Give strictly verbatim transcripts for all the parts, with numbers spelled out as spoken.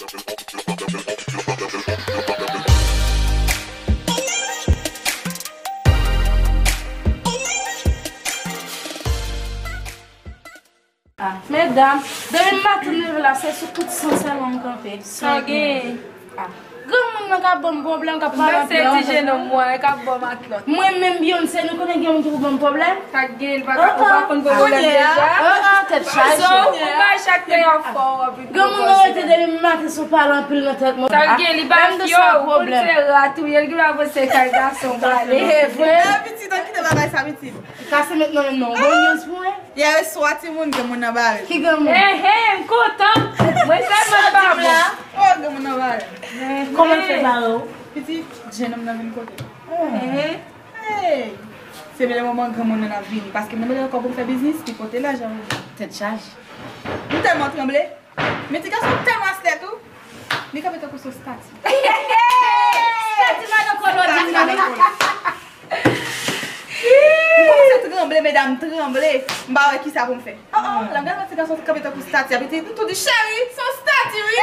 Ah, medam, depi maten m leve la, se sou kout san sèlman m kanpe. Sa gen? Ah. Granmoun nan k ap ban m pwoblèm, k ap pale anpil. Se ti jenòm mwen k ap ban m ak lòt. Mwen menm Beyoncé, nou konnen gen moun ki pou ban m pwoblèm? Sa gen, li pa ka, ou pa konn pwoblèm deja. Ah, ah, tèt chaje. So, ou bay chak te yon fò, ou anpil. Granmoun nan rete depi maten sou pale anpil nan tèt mwen. Sa gen, li pa fye, ou konn se rat ou ye, li ki pa panse kay gason prale. E vre? Pitit, an kite bagay sa, pitit. Kase met nan menm non. Bon news pou mwen. Yè swa timoun, granmoun nan bare. Ki granmoun? Ehe, m kontan. Mwen sèlman pa bon. Oh, granmoun nan bare. Kòman l fè bare w? Pitit, jenòm nan vin kote m. Ehe. Hey! Se lè moman granmoun nan ap vini. Paske m mande l ankò pou m fè biznis, li pote lajan. Tèt chaje. M tèlman tranble. Men ti gason tèlman astè tou. Li kanpe tankou sou stati. Stati madan kolonèl nan. M kòmanse tranble, medam, tranble. M pa wè kisa pou m fè. Oh, oh, lè m gade ti gason kanpe tankou stati, epi m tou di, cheri, se yon stati, wi.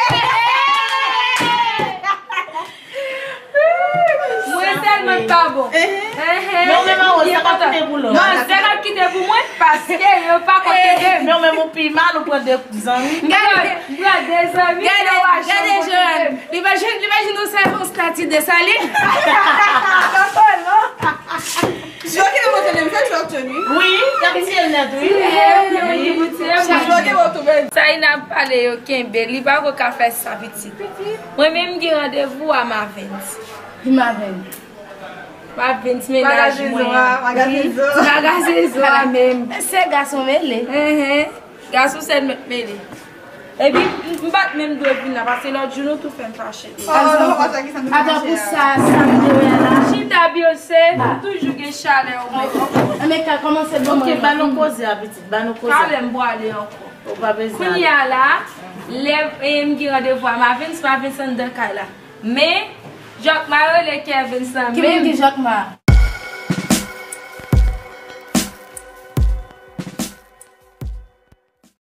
Mwen sèlman pa bon. Ehe. Men ou menm an wè, sa k ap kite pou lòt. Non, sa k ap kite pou mwen, paske yo pa konn ede m. Men ou menm ou pi mal, ou pran de zanmi. Gade, gade zanmi, gade, gade Joanne. Li pa jwenn, li pa jwenn yon sèl yon stati Desalin. Joaquin ap antre nan misye, Joaquin, wi. Wi, y ap tiye l nèt, wi. Wi. Joaquin ap touve. Sa Ina ap pale yo kenbe, li pa ko ka fè sa pitit. Mwen menm m gen randevou a Mavens. Ki Mavens? Mavens, mennaj mwen. Magazen zo a, magazen zo. Magazen zo a menm. Se gason mele. Ehe. Gason sèl mèt mele. Epi, m, m pa t menm dwe vin la, paske lòt jou nou tou fè m fache deja. Atò pou sa, sa m te wè la. Chita Beyoncé, ou toujou gen chalè ou menm. Anben, ka kòmanse bon. Ok, ba nou koze a, pitit, ba nou koze a. Talè m pwale ankò. Ou pa bezwen ale. Kounye a la, lè, e, m gen randevou a Mavens, Mavens anndan kay la. Men, Jòkma rele Kevens nan menm. Ki moun ki Jòkma?